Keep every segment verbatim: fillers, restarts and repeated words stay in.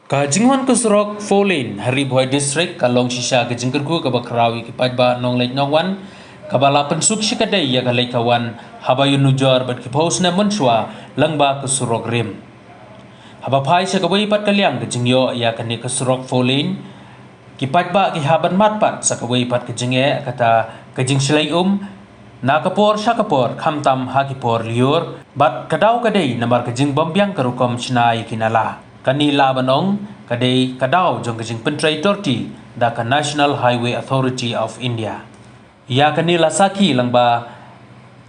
Ka jingwan ka surok four lane ha Ri Bhoi District ka long shisha ka jingkyrkhu kaba khraw ïa ki paidbah nongleit nongwan, kaba la pynsuk shikatdei ïa ka leit ka wan haba ïa nujor bad ki phew snem mynshuwa lyngba ka surok rim. Haba phai sha kawei pat ka liang ka jingïoh ïa kane ka surok four lane, ki paidbah ki hap ban mad pat sa kawei pat ka jingeh, kata ka jingshlei um na ka por sha ka por, khamtam ha ki por lyiur, bad ka daw ka dei namar ka jingbymbiang ka rukom shna ïa ki nala. Kane lah ban ong ka dei ka daw jong ka jingpyntrei torti da ka National Highway Authority of India. Ïa kane la sakhi lyngba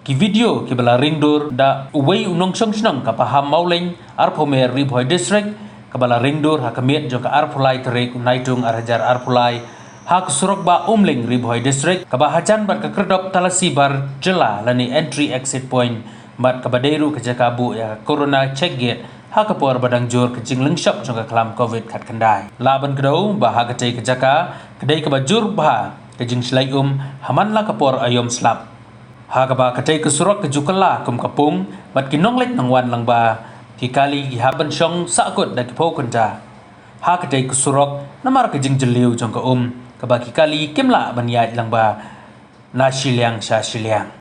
ki video kiba la ring dur da uwei u nongshong shnong ka Paham Mawleng, arphew mer, Ri Bhoi District, kaba la ring dur ha ka miet jong ka arphew lai tarik u Naitung ar hajar arphew lai ha ka surok bah Umling, Ri Bhoi District, kaba hajan bad ka Kyrdop Talasi Bar Jylla lane entry exit point, bad kaba dei ruh ka jaka buh ïa ka Corona Check Gate ha ka por ba dang jur ka jinglyngshop jong ka khlam Covid khatkhyndai. Lah ban kdew ba ha katei ka jaka ka dei kaba jur bha ka jingshlei um ha man la ka por aïom slap, ha kaba katei ka surok ka ju kylla kum ka pung, bad ki nongleit nongwan lyngba ki kali ki hap ban shong sahkut da ki phew kynta ha katei ka surok namar ka jingjylliew jong ka um, kaba ki kali kim lah ban ïaid lyngba na shiliang sha shiliang.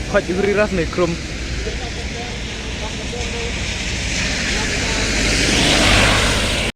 Khot ri ras ne krum.